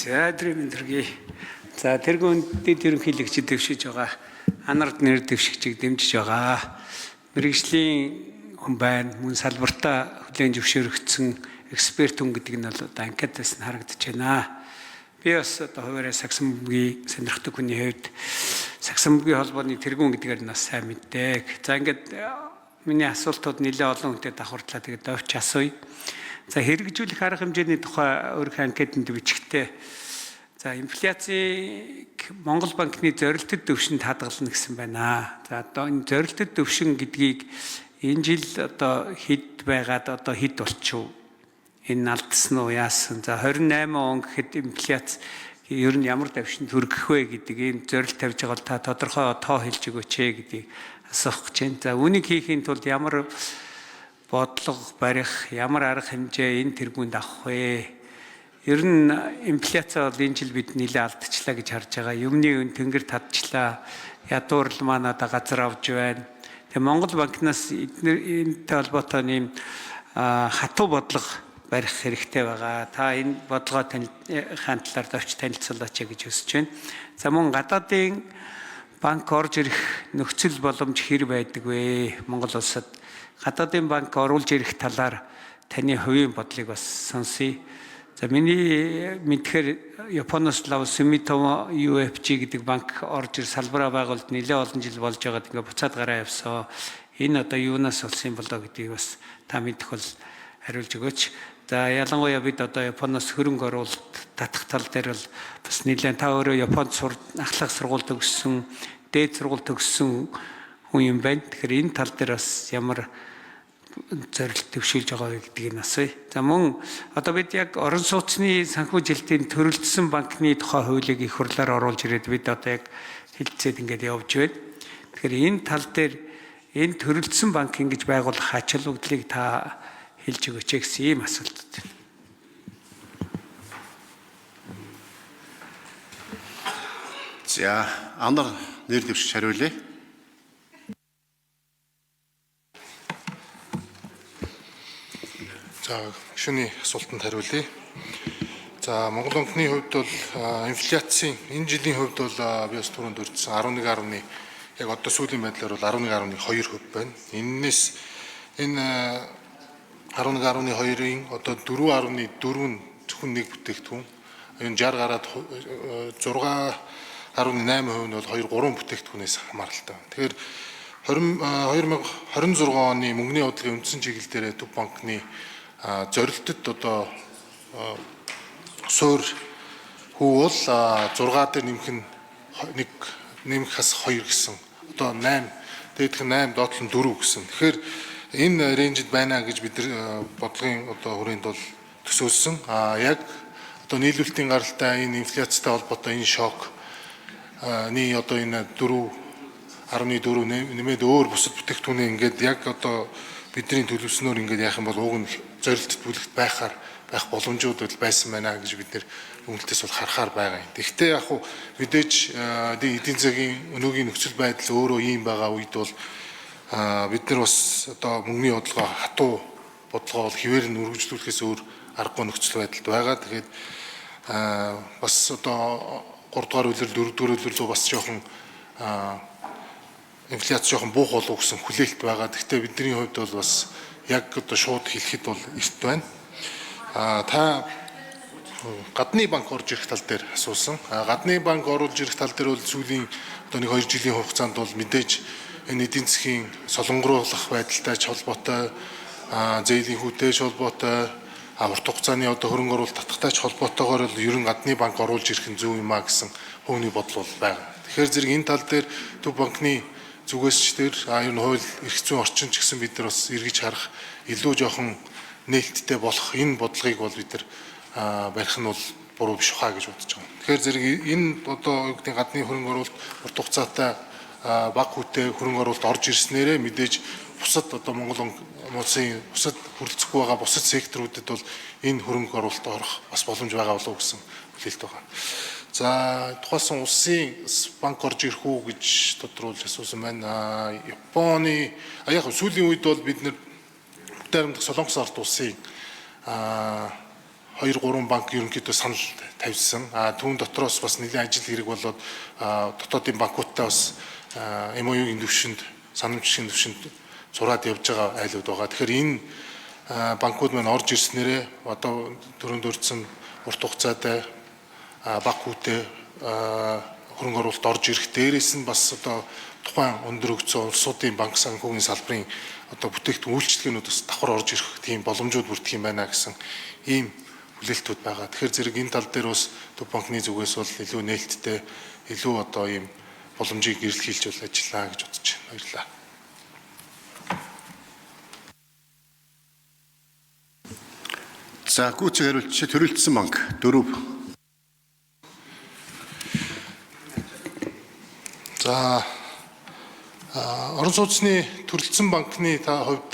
За өдрийн мэнд хүргэе. За тэргүүн дэд ерөнхийлөгчид дэвшиж байгаа. Анард нэр дэвшигчийг дэмжиж байгаа. Мэргэжлийн хүн байна. Мөн салбартаа хүлээн зөвшөөрөгдсөн эксперт хүн гэдэг нь бол одоо анкетаас нь харагдаж байна. Би бас одоо хуваараа сагсан бөмбөгийн сонирхдаг хүний хувьд сагсан бөмбөгийн холбооны тэргүүн гэдгээр нь бас сайн мэддэг. За ингээд миний асуултууд нэлээд олон хүнтэй давхардлаа. Тэгээд довч асууя. За хэрэгжүүлэх арга хэмжээний тухай өөрийнхөө анкетанд бичгтээ за инфляцийг Монгол банкны зорилтод түвшинд хадгална гэсэн байна. За одоо энэ зорилтод түвшин гэдгийг энэ жил одоо хэд байгаад одоо хэд болчихов? Энэ алдсан уу яасан? За 28 он гэхэд инфляц ер нь ямар давшинд хүргэх вэ гэдэг ийм зорилт тавьж байгаа бол та тодорхой тоо хэлж өгөөч ээ гэдгийг асуух гэж байна. За үүнийг хийхийн тулд ямар бодлого барих, ямар арга хэмжээ энэ тэргуунд авах вэ? Ер нь инфляц бол энэ жил бид нэлээд алдчихлаа гэж харж байгаа. Юмны үн тэнгэр татчлаа. Ядуурл маань одоо газар авч байна. Тэгээ Монгол банкнаас энэтэй холбоотой нэм хатуу бодлого барих хэрэгтэй байгаа. Та энэ бодлогоо хаан талаар товч танилцуулаач гэж хүсэж байна. За мөн гадаадын банк орж ирэх нөхцөл боломж хэр байдаг вэ? Монгол улсад гадаадын банк оруулж ирэх талаар таны хувийн бодлыг бас сонсъё. За миний мэдхээр Японоос лав Sumitomo UFG гэдэг банк орж ир салбараа байгуулалт нэлээд олон жил болж байгаад ингээ буцаад гараа явсан. Энэ одоо юунаас болсон юм болоо гэдгийг бас та мэдэх бол хариулж өгөөч. За ялангуяа бид одоо Японоос хөрөнгө оруулалт татах тал дээр бол бас нэлээд та өөрөө Японд ахлах сургууль төгссөн, дээд сургууль төгссөн хүн юм байна. Тэгэхээр энэ тал дээр бас ямар зорилт төвшүүлж байгаа вэ гэдгийг нь асууя. За мөн одоо бид яг орон сууцны санхүүжилтийн төрөлдсөн банкны тухай хуулийг их хурлаар оруулж ирээд бид одоо яг хэлэлцээд ингээд явж байна. Тэгэхээр энэ тал дээр энэ төрөлдсөн банк ингэж байгуулах ач холбогдлыг та хэлж өгөөч гэсэн ийм асуултууд байна. За анар нэр дэвшигч хариулъя. За гишүүний асуултанд хариулъя. За Монгол банкны хувьд бол инфляцийн энэ жилийн хувьд бол би бас түрүүнд дурдсан 11. Яг одоо сүүлийн байдлаар бол 11.2% байна. Эннээс энэ 11.2-ын одоо 4.4 нь зөвхөн нэг бүтээгдэхүүн. Энэ 60 гараад 6.8% нь бол 2 3 бүтээгдэхүүнээс хамааралтай байна. Тэгэхээр 2026 оны мөнгөний бодлогын үндсэн чиглэл дээр Төв банкны зорилтод одоо суур хүү бол 6 дээр нэмэх нь 1 нэмэх хас 2 гэсэн. Одоо 8 дээдх нь 8 доотлол нь 4 гэсэн. Тэгэхээр энэ рейнжид байна гэж бид нар бодлогын одоо хүрээнд бол төсөөлсөн. А яг одоо нийлүүлэлтийн гаралтай энэ инфляцтай холбоотой энэ шок ны одоо энэ 4.4 нэмээд өөр бусад бүтээгдэхүүнээ ингээд яг одоо бидний төлөвлөснөөр ингээд яах юм бол уг нь зорилтод бүлэгт байхаар байх боломжууд бол байсан байна гэж бид нэр дүгнэлтээс бол харахаар байгаа юм. Тэгэхдээ яг хуу мэдээж эдийн засгийн өнөөгийн нөхцөл байдал өөрөө ийм байгаа үед бол бид нар бас одоо мөнгөний бодлогоо хатуу бодлогоо бол хэвээр нь үргэлжлүүлэхээс өөр аргагүй нөхцөл байдалд байгаа. Тэгээд бас одоо 3 дугаар улирал 4 дугаар улирал рүү бас жоохон инфляц жоохон буух болов гэсэн хүлээлт байгаа. Гэхдээ бидний хувьд бол бас яг одоо шууд хэлэхэд бол эрт байна. Та гадны банк орж ирэх тал дээр асуусан. Гадны банк оруулж ирэх тал дээр бол сүүлийн одоо 1-2 жилийн хугацаанд бол мэдээж энэ эдийн засгийн солонгоруулах байдалтай ч холбоотой, зээлийн хүүтэй ч холбоотой, урт хугацааны одоо хөрөнгө оруулалт татахтай ч холбоотойгоор л ерөн гадны банк оруулж ирэх нь зөв юм а гэсэн хүмүүний бодол бол байгаа. Тэгэхээр зэрэг энэ тал дээр Төв банкны зүгээс ч тэр ер нь хууль эрх зүйн орчин ч гэсэн бид нар бас эргэж харах илүү жоохон нээлттэй болох энэ бодлогыг бол бид нар барих нь бол буруу биш хаа гэж бодож байгаа. Тэгэхээр зэрэг энэ одоо юу гэдэг гадны хөрөнгө оруулалт урт хугацаатай бага хүүтэй хөрөнгө оруулалт орж ирснээрээ мэдээж бусад одоо Монгол улсын бусад хүрэлцэхгүй байгаа бусад секторуудад бол энэ хөрөнгө оруулалт орох бас боломж байгаа болов уу гэсэн хүлээлт байгаа. За тухайлсан улсын банк орж ирэх үү гэж тодруулж асуусан байна. Японы яг сүүлийн үед бол бид нэр бүгд найрамдах Солонгос ард улсын 2 3 банк ерөнхийдөө санал тавьсан. Түүн дотроос бас нэлээд ажил хэрэг болоод дотоодын банкудтай бас MOU-гийн түвшинд, санамжийн түвшинд зураад явж байгаа айлууд байгаа. Тэгэхээр энэ банкуд маань орж ирснээрээ одоо түрүүнд дурдсан урт хугацаатай бага хүүтэй хөрөнгө оруулалт орж ирэх, дээрээс нь бас одоо тухайн өндөр өгцөн улсуудын банк санхүүгийн салбарын одоо бүтээгдэхүүн үйлчилгээнүүд бас давхар орж ирэх тийм боломжууд бүрдэх юм байна гэсэн ийм хүлээлтүүд байгаа. Тэгэхээр зэрэг энэ тал дээр бас Төв банкны зүгээс бол илүү нээлттэй, илүү одоо ийм боломжийг эрэлхийлж бол ажиллаа гэж бодож байна. Баярлалаа. За, гүйцэг хариултч төрөлцсөн банк 4. За, орон сууцны төрөлцсөн банкны та хувьд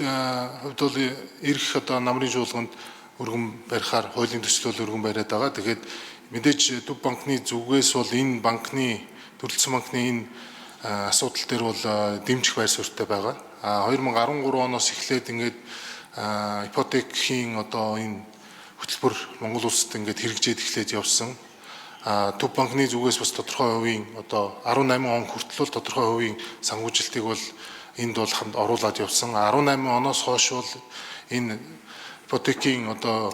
бол ирэх одоо намрын чуулганд өргөн барихаар хуулийн төсөл бол өргөн бариад байгаа. Тэгэхээр мэдээж Төв банкны зүгээс бол энэ банкны төрөлцсөн банкны энэ асуудал дээр бол дэмжих байр суурьтай байгаа. 2013 оноос эхлээд ингээд ипотекийн одоо энэ хөтөлбөр Монгол улсад ингээд хэрэгжээд эхлээд явсан. Төв банкны зүгээс бас тодорхой хувийн одоо 18 он хүртэл бол тодорхой хувийн санхүүжилтийг бол энд бол хамт оруулаад явсан. 18 оноос хойш бол энэ ипотекийн одоо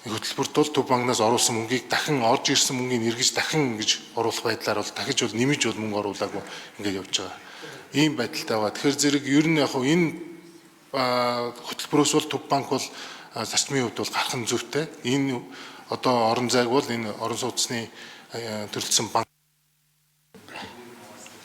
хөтөлбөрт бол Төв банкнаас оруулсан мөнгийг дахин орж ирсэн мөнгийг эргэж дахин ингэж оруулах байдлаар бол дахиж бол нэмж бол мөнгө оруулаагүй ингээд явж байгаа. Ийм байдалтай байгаа. Тэгэхээр зэрэг ер нь яг энэ хөтөлбөрөөс бол Төв банк бол зарчмын хувьд бол гарах нь зүйтэй. Энэ одоо орон зайг бол энэ орон сууцны төрөлцсөн банк